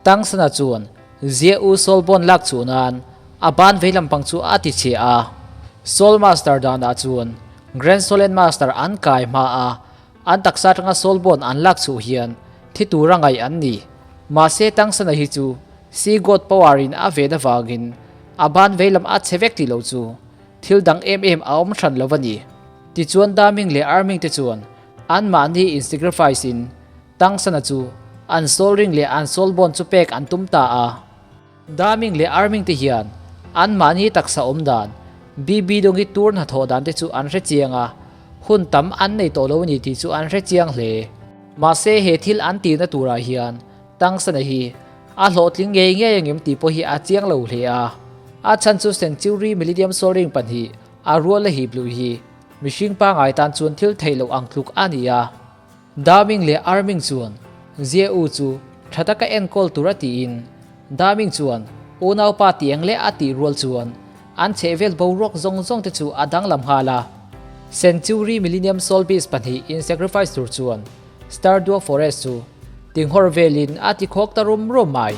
Tangsana chuan Zia U Soul Bond lak chuh nan a ban vei lampang chu a ti chhe a. Soul Master danah chuan Grand Solen Master an kai hma a, an taksa atanga Soul Bond an lak chuh hian thi tura ngaih an ni. Mahse Tangsana hi chu Sea God Power in a ven avangin a ban vei lam a chhe vek tih loh chu thil dang em em a awm hran lo a ni. Tichuan Daming leh Arming te chuan anmahni in sacrifice in Tangsana chu an soul ring leh an soul bond chu pek an tum ta a. Daming leh Arming te hian anmahni taksa awm dan, BB Dawngi tur hnathawh dan te chu an hre chiang a, hun tam an nei tawh lo a ni tih chu an hre chiang hle. Mahse he thil an tihna turah hian Tangsana hi a hlawhtling ngei ngei angem tih pawh hi a chiang lo hle a. A chhan chu Century Millennium Soul Ring pahnih a rual a hip luh hi mihring pangai tan chuan thil theih loh ang tluk a ni a. Daming leh Arming chuan Zia U chu tha taka enkawl tur a tiin Daming chuan unaupa ti eng leh a tih rual chuan an chhehvel boruak zawng zawng te chu a danglam nghal a. Century Millennium Soul Beast pahnih in sacrifice tur chuan Star Dua Forest chu tinghawr velin a ti khawk ta rum rum mai.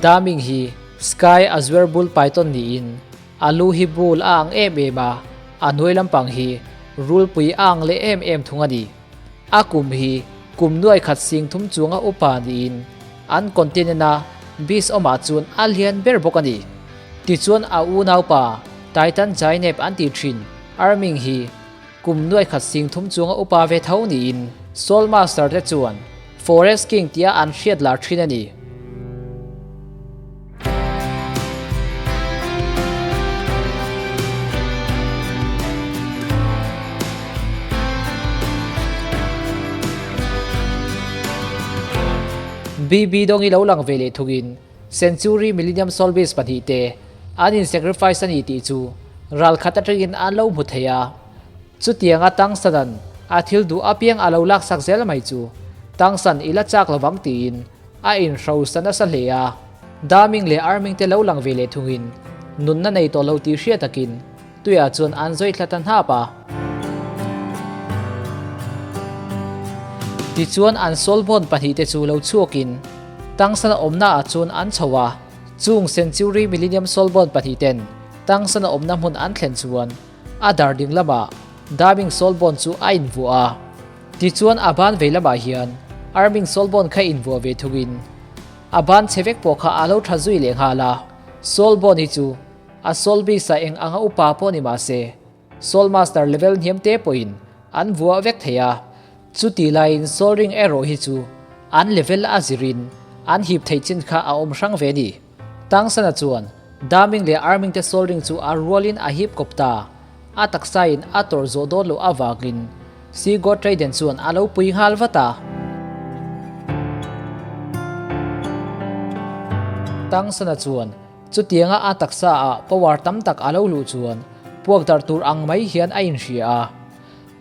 Daming hi Sky Azure Bull Python niin A lu hi bul a ang em em a, a hnuai lampang hi rulpui a ang leh em em thung a ni. A kum hi kum nuai khat sing thum chunga upa niin an continent a beast awmah chuan a lian ber bawk a ni. Tichuan a unaupa Titan Jainep an tih thin Arming hi kum nuai khat sing thum chunga upa ve tho niin Soul Master te chuan Forest King tia an hriat lar thin a ni. BB Dawngi lo lang ve leh thungin Century Millennium Solbis pahnihte an in sacrifice a ni tih chu ral khat atangin an lo hmu thei a. Chutianga Tangsanan a thil duh apiang a lo laksak zel mai chu Tangsan i la chak lovang tiin A inhrosa nasa hle a, Daming leh Arming te lo lang ve leh thungin nunna nei tawh lo tih hriat takin tuiah chuan an zawi thla ta hnap a. Tichuan an Solbon pahnihte chu lo chhuakin Tangsana awmna ah chuan an chho a, chung Century Millennium Solbon pahnihten Tangsana awmna hmun an thlen chuan a dar ding lamah Daming Solbon chu a invuah a. Tichuan a ban vei lamah hian Arming Solbon kha invuah ve thungin a ban chhe vek pawh kha a lo tha zui leh nghal a. Solbon hi chu a Soul Beast ah eng anga upa pawh ni mah se Soul Master level hniam te pawhin an vuah vek thei a. Chuti laiin Soul Ring erawh hi chu an level a zirin an hip theih chin kha a awm hrang ve ni. Tangsana chuan Daming leh Arming te Soul Ring chu a rualin a hip kawp ta. A taksain a tawrh zawh dawn loh avangin Sea God Raiden chuan a lo pui nghal vat a. Tangsana chuan chutianga a taksa ah power tam tak a lo luh chuan puak darh tur ang mai hian a inhria a.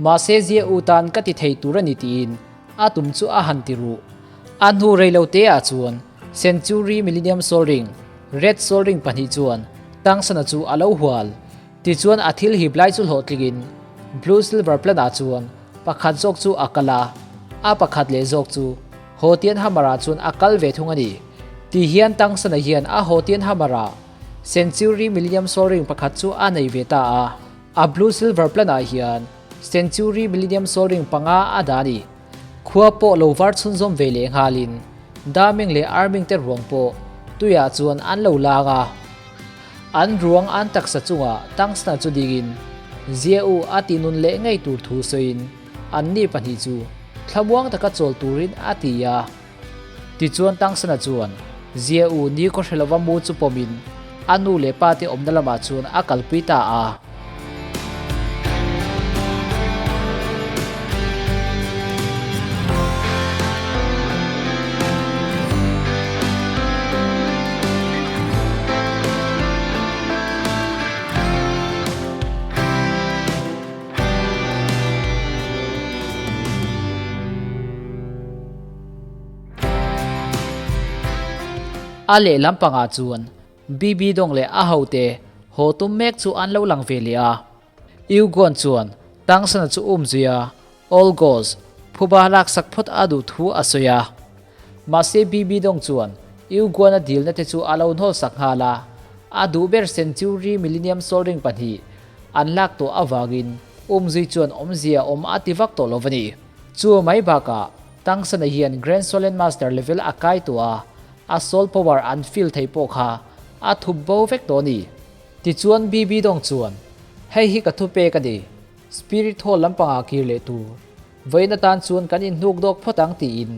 Mahse Zia U tan ka ti thei tur a ni tiin a tum chu a han ti ruh. A hnu rei lo te ah chuan Century Millennium Soul Ring, Red Soul Ring pahnih chuan Tangsana chu a lo hual. Tichuan a thil hip lai chu hlawhtlingin Blue Silver Plan ah chuan pakhat zawk chu a kal a, a pakhat leh zawk chu Hotian Hammer ah chuan a kal ve thung a ni. Ti hian Tangsana hian a Hotian Hammer ah Century Millennium Soul Ring pakhat chu a nei ve ta a, a Blue Silver Plan ah hian Century Millennium Soul Ring panga a dah a ni. Khua pawh lo var chhunzawm ve leh nghalin Daming leh Arming te ruang pawh tuiah chuan an lo lang a. An ruang an taksa chungah Tangsna chu dingin Zia U a ti nun leh ngei tur thu sawiin anni pahnih chu thlamuang taka chawl turin a ti a. Tichuan Tangsna chuan Zia U ni khaw hre lova mu chu pawmin a nu leh pa te awmna lamah chuan a kalpui ta a. A lehlam pangah chuan BB Dawng leh a hote haw tum mek chu an lo lang ve leh a. Eugon chuan Tangsana chu um zui a, All Goals phuba laksak phawt a duh thu a sawi a. Mahse BB Dawng chuan Eugon-a dilna te chu a lo hnawlsak nghal a, a duh ber Century Millennium Soul Ring pahnih an lak tawh avangin umzui chuan awmzia awm a ti vak tawh lo a ni. Chu mai bakah Tangsana hian Grand Solen Master level a kai tawh a, a soul power an feel thei pawh kha a thup bo vek tawh a ni. Tichuan BB Dawng chuan, Hei hi ka thupek a ni, Spirit Hall lampangah kir leh tur. Vawiin atan chuan kan inhnuk dawk phawt ang tiin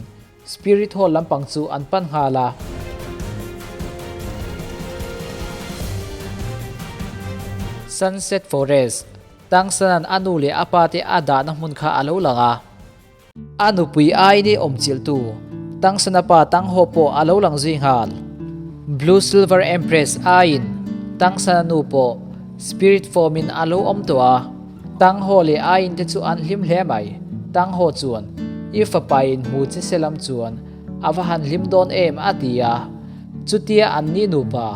Spirit Hall lampang chu an pan nghal a. Sunset Forest, Tangsanan a nu leh a pa te a dahna hmun kha a lo lang a. A nupui aini awmchilhtu Tangsana pa Tangho pawh a lo lang zui nghal. Blue Silver Empress aiin Tangsana nu pawh spirit form in a lo awm tawh a. Tangho leh aiin te chu an hlim hle mai. Tangho chuan, I fapa in hmu che se lam chuan a va han hlim dawn em a ti a. Chutia an ni nupa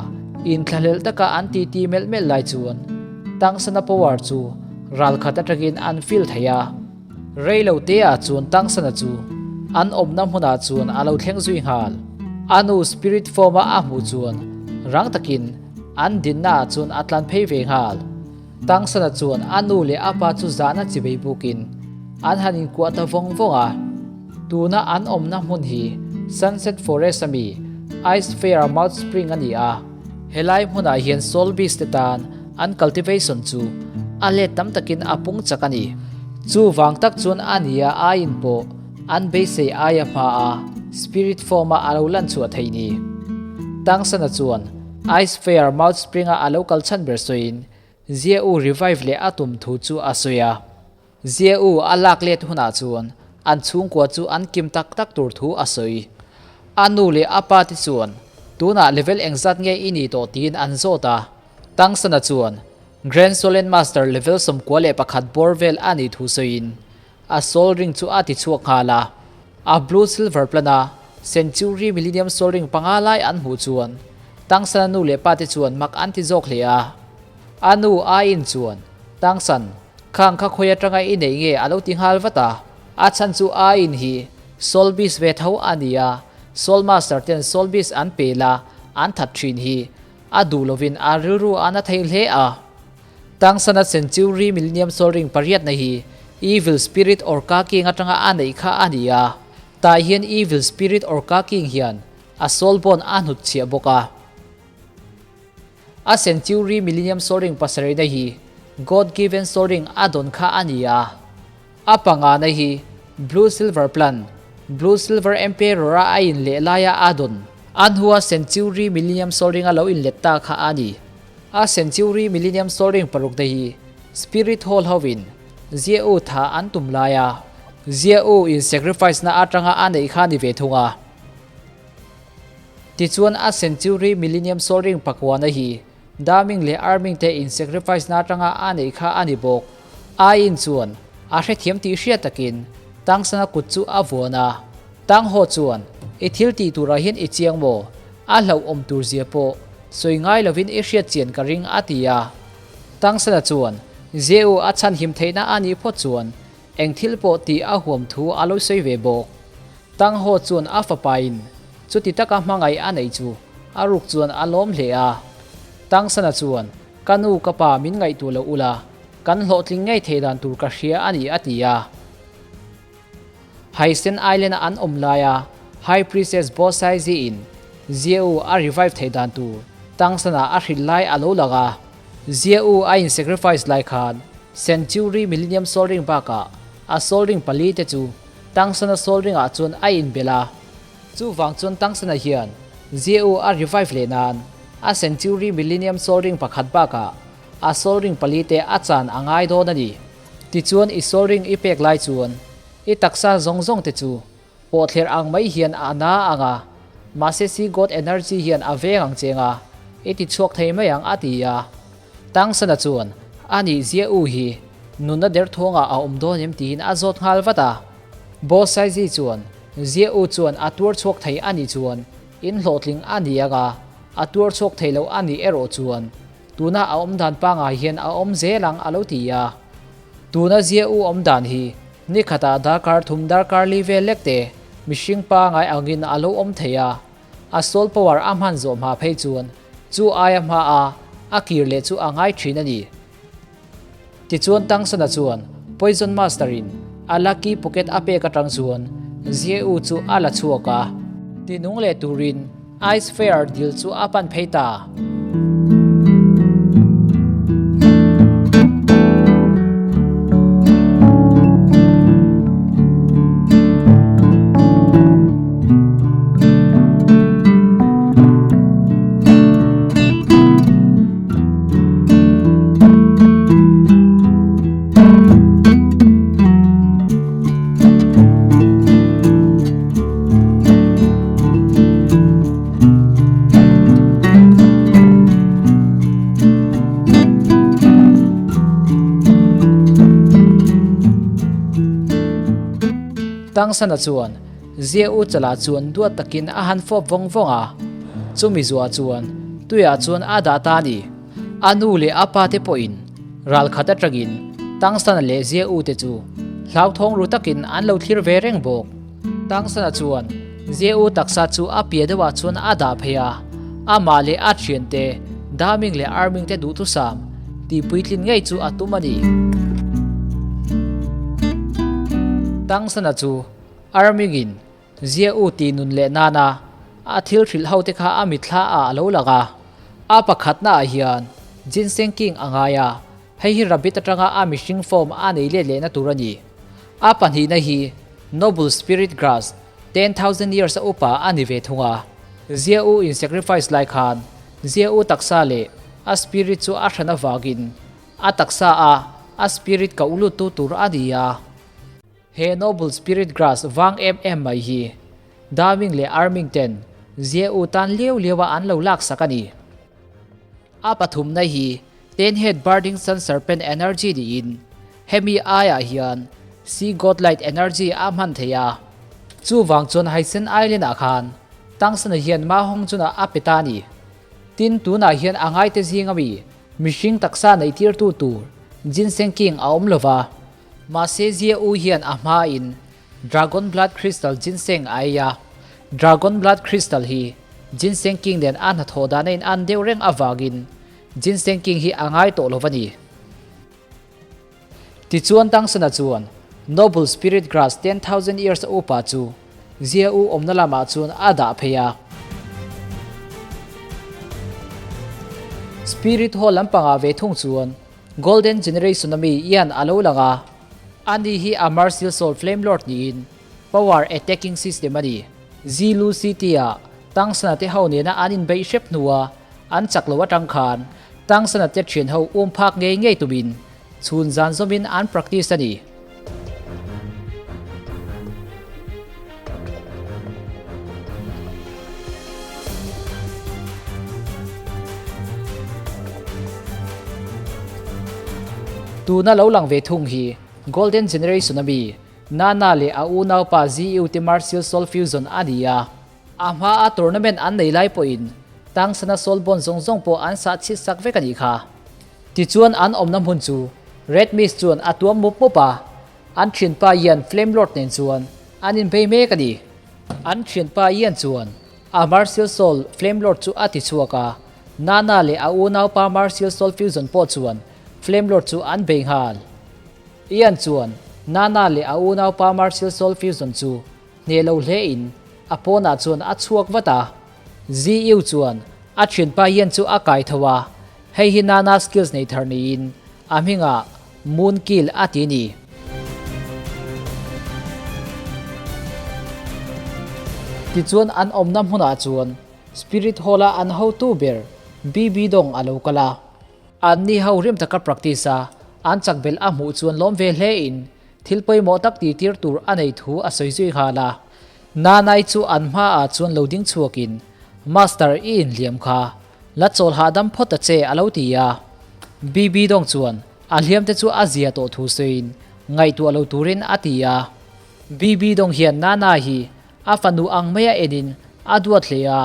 inthlahlelh taka an titi melh melh lai chuan Tangsana power chu ralkhat atangin an feel thei a. Rei lo te ah chuan Tangsana chu an awmna hmunah chuan a lo thleng zui nghal. A nu spirit form a a hmuh chuan rang takin an dinna ah chuan a tlan phei ve nghal. Tangsana chuan a nu leh a pa chu zahna chi bei bukin an han inkuah ta vawng vawng a. Tuna an awmna hmun hi Sunset Forest ami Ice Fair Mouth Spring a ni a. Helai hmunah hian Soul Beast te tan an cultivation chu a let tam takin a pung chak a ni. Chuvang tak chuan a nia aiin pawh an beisei aia hma a spirit form a a lo lan chhuah thei ni. Tangsana chuan Ice Fair Mouth Spring a a lo kal chhan ber sawiin Zia U revive leh a tum thu chu a sawi a. Zia U a lak let hunah chuan an chhungkua chu an kim tak tak tur thu a sawi. A nu leh a pa te chuan tunah level engzat nge i nih tawh tiin an zawt a. Tangsana chuan Grand Solen Master level 11 bawr vel a nih thu sawiin a soul ring chu a ti chhuak nghal a. A blue silver plan a Century Millennium soul ring panga lai an hmuh chuan Tangsana nu leh pa te chuan mak an ti zawk hle a. A nu aiin chuan Tangsan, khang kha khawi atanga i neih nge a lo ti nghal vat a. A chhan chu aiin hi soul beast ve tho a ni a, soul master ten soul beast an pel a, an that thin hi. A duh lovin a rilru a na thei hle a. Tangsana Century Millennium Soul Ring pariatna hi Evil Spirit Orca King atanga a neih kha a ni a. Tah hian Evil Spirit Orca King hian a soul bond a hnut chhiah bawk a. A Century Millennium Soul Ring pasarihna hi God Given Soul Ring a dawn kha a ni a. A pangana hi Blue Silver Plan, Blue Silver Emperor-a a inleh laia a dawn a hnua Century Millennium Soul Ring-a lo inlet ta kha a ni. A Century Millennium Soul Ring parukte hi Spirit Hall hovin Zia U tha an tum laia Zia U in sacrifice-na atanga a neih kha a ni ve thung a. Tichuan a Century Millennium Soul Ring pakuana hi Daming leh Arming te in sacrifice na atanga a neih kha a ni bawk. Aiin chuan a hrethiam tih hriat takin Tangsana kut chu a vuan a. Tang Ho chuan, I thil tih turah hian i chiang maw? A hlauhawm tur zia pawh sawi ngai lovin i hriat chian ka ring a ti a. Tangsana chuan, Zeu a chhanhim theihna a nih phawt chuan eng thil pawh tih a huam thu a lo sawi ve bawk. Tang Ho chuan a fapain chuti taka hmangaih a neih chu a ruk chuan a lawm hle a. Tang Sana chuan, Ka nu ka pa min ngaihtuah lo ula, kan hlawhtling ngei thei dan tur ka hria a ni a ti a. Haisen Island-a an awm laia High Priestess Bo Sai Zi-in Zia-u a revive thei dan tur Tang Sana a hrilh lai a lo lang a. Zia-u a in sacrifice lai khan Century Millennium Soul Ring bakah a Soul Ring pali te chu Tangsana Soul Ring ah chuan a inbelh a. Chuvang chuan Tangsana hian Zia-u a revive leh nan a Century Millennium Soul Ring pakhat bakah a Soul Ring pali te a chan a ngai dawn a ni. Tichuan i Soul Ring i pek lai chuan i taksa zawng zawng te chu Pawhthler ang mai hian a na ang a, mahse Sea God Energy hian a veng ang cheng a, i ti chhuak thei mai ang a ti a. Tangsana chuan a nih zia u hi nunna derthawngah a awm dawn em tiin a zawt nghal vat a. Bo Saizi chuan Zia u chuan a tuar chhuak thei a nih chuan In hlawhtling a ni anga a tuar chhuak thei lo a nih erawh chuan tuna a awm dan pangai hian a awm zel ang a lo ti a. Tuna zia u awm dan hi ni khatah darkar thum darkar li vel lek te mihring pangai angin a lo awm thei a, a soul power a hman zawh hma phei chuan chu aia hma a a kir leh chu a ngai thin a ni. Tichuan Tangsana chuan Poison Master in a lucky pocket a pek atang chuan Jie U chu a la chhuak a. Tinung leh turin Ice Fair dil chu a pan phei ta. Tangsana chuan Zia U Chala chuan duat takin a han fawp vawng vawng a, chumi zuah chuan tuiah chuan a dah ta a ni. A nu leh a pa te pawhin ral khat atangin Tangsana leh Zia U te chu hlauthawng ru takin an lo thlir ve reng bawk. Tangsana chuan Zia U taksa chu a piah deuhah chuan a dah phei a, amah leh a thiante Daming leh Arming te duhthusam tihpuitlin ngei chu a tum a ni. Tangsana chu Arming-in Zia U tih nun leh nana a thil hrilh ho te kha a mitthla ah a lo lang a. A pakhatna ah hian Ginseng King a ngai a, hei hi rabbit atanga a mihring form a nei let lehna tur a ni. A pahnihna hi Noble Spirit Grass, 10,000 years a upa a ni ve thung a. Zia U in sacrifice lai khan Zia U taksa leh a spirit chu a hran avangin a taksa a a spirit ka uluttu tur a ni a. He Noble Spirit Grass vang em em mai hi Darwin leh Arming ten Zia U tan liau liau a an lo laksak a ni. A pathumna hi Ten Head Birding Sun Serpent Energy niin hemi aiah hian Sea God Light Energy a hman thei a. Chuvang chuan Haisen Island ah khan Tangsana hian Ma Hong Chun-ah a pe ta a ni. Tin, tunah hian a ngaite zing ami mihring taksa neihtirtu tur Ginseng King a awm lova. Mahse Zia U hian a hmain Dragon Blood Crystal Ginseng a ei a, Dragon Blood Crystal hi Ginseng King nen a hnathawh dan a in an deuh reng avangin Ginseng King hi a ngai tawh lo a ni. Tichuan Tangsana chuan Noble Spirit Grass 10,000 years a upa chu Zia U awmna lamah chuan a dah phei a. Spirit Hall lampangah ve thung chuan Golden Generation a mi Ian a lo lang a, ani hi a Martial Soul Flame Lord niin Power Attacking System a ni. Zilu City ah Tangsana te ho nena an inbeih hrep hnua an chak lo atang khan Tangsana te thian ho um phak ngei ngei tumin chhun zan zawmin an practice a ni. Tuna lo lang ve thung hi Golden Generation a mi Nana leh a unaupa ZU te Martial Soul Fusion a ni a. A hmaa tournament an nei lai pawhin Tangsana Soul Bond zawng zawng pawh an sah chhit sak vek a nih kha. Tichuan an awmna hmun chu Red Mist chuan a tuam mup mup a, an thianpa Ian Flame Lord nen chuan an inbei mek a ni. An thianpa Ian chuan a Martial Soul Flame Lord chu a ti chhuak a, Nana leh a unaupa Martial Soul Fusion pawh chuan Flame Lord chu an bei nghal. Ian chuan Nana leh a unaupa Martial Soul Fusion chu hneh lo hle in a pawnah chuan a chhuak vat a. ZU chuan a thianpa Ian chu a kai tho a, hei hi Nana skills nei thar niin a hmingah Moon Kill a ti a ni. Tichuan an awmna hmunah chuan Spirit Hall-a an hotu ber BB Dong a lo kal a. Anni ho rim taka practice a an chak belh a hmuh chuan lawm ve hle in thil pawimawh tak tihtir tur a nei thu a sawi zui nghal a. Nanai chu an hmaah chuan lo ding chhuakin, Master i inhliam kha, la chawl hahdam phawt ta che a lo ti a. BB Dong chuan a hliamte chu a zia tawh thu sawiin ngaihtuah lo turin a ti a. BB Dong hian Nana hi a fanu ang maia enin a duat hle a,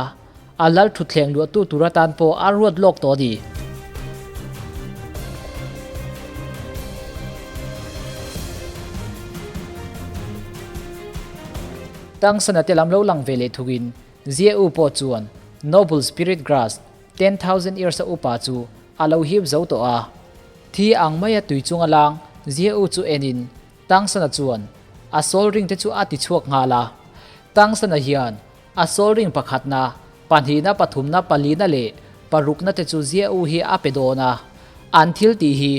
a lal thutthleng luahtu tur atan pawh a ruat lawk tawh a ni. Tangsana te lam lo lang ve leh thungin Zia U pawh chuan Noble Spirit Grass 10,000 years a upa chu a lo hip zo tawh a. Thi ang maia tui chunga lang Zia U chu enin Tangsana chuan a soul ring te chu a ti chhuak nghal a. Tangsana hian a soul ring pakhatna, pahnihna, pathumna, palina leh parukna te chu Zia U hi a pe dawn a. An thil tih hi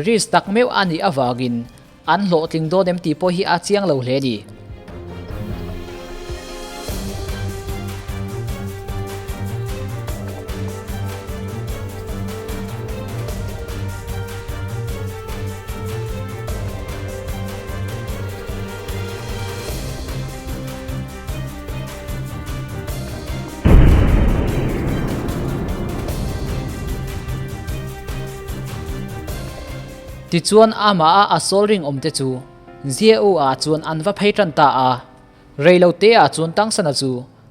risk tak meuh a nih avangin an hlawhtling dawn em tih pawh hi a chiang lo hle a ni. Tichuan amah a a soul ring awm te chu Zia-u ah chuan an va phei tan ta a. Rei lo te ah chuan Tangsana chu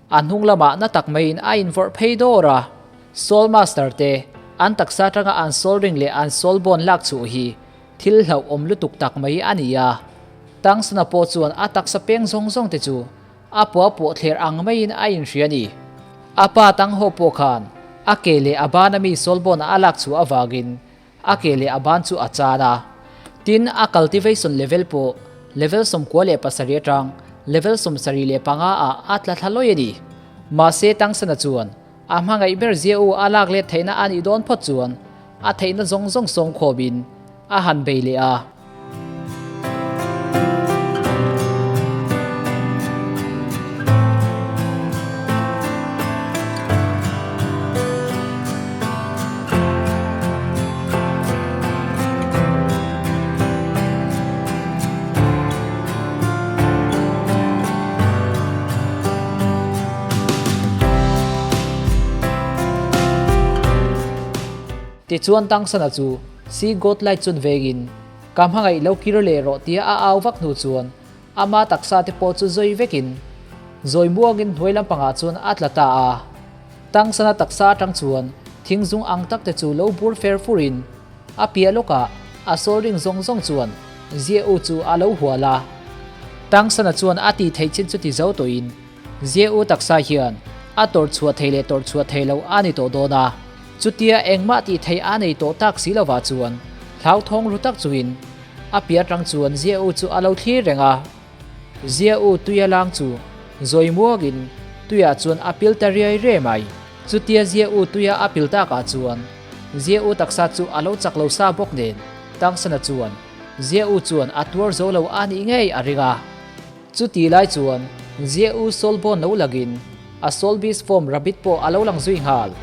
a hnung lamah na tak maiin a invawrh phei dawr a. Soul Master te an taksa atanga an soul ring leh an soul bond lak chhuh hi thil hlauhawm lutuk tak mai a ni a. Tangsana pawh chuan a taksa peng zawng zawng te chu a pua pawh thler ang maiin a inhria a ni. A pa tang ho pawh khan a ke leh a bana mi soul bond a lak chhuah avangin A ke leh a ban chu a chan a. Tin, a cultivation level pawh level 97 atang level 75 ah a tla thla lawi a ni. Mahse, Tangsana chuan a hmangaih ber zia u a lak let theihna a nih dawn phawt chuan a theihna zawng zawng sawm khawmin a han bei leh a. Tichuan Tangsana chu Sea God Light chun vengin Ka hmangaih lo kir leh rawh tia a au vak hnu chuan ama taksa te pawh chu zawi vekin zawi muangin hnuai lampangah chuan a tla ta a. Tangsana taksa atang chuan thing zung ang tak te chu lo bur fer furin a piah lawkah a sawl ring zawng zawng chuan Zia U chu a lo hual a. Tangsana chuan a tih theih chin chu ti zo tawhin Zia U taksa hian a tawrh chhuah thei leh tawrh chhuah thei lo a ni tawh dawn a. Chutia engmah tih theih a nei tawh tak si lovah chuan hlauthawng ru tak chuin a piah atang chuan Zia U chu a lo thlir reng a. Zia U tuia lang chu zawi muangin tuiah chuan a pil ta riai riai mai. Chutia Zia U tuia a pil takah chuan Zia U taksa chu a lo chak lo sa bawk nen Tangsana chuan Zia U chuan a tuar zo lo a nih ngei a ring a. Chuti lai chuan Zia U Soulbone lo lagin a Soul Beast form Rabbit pawh a lo lang zui nghal.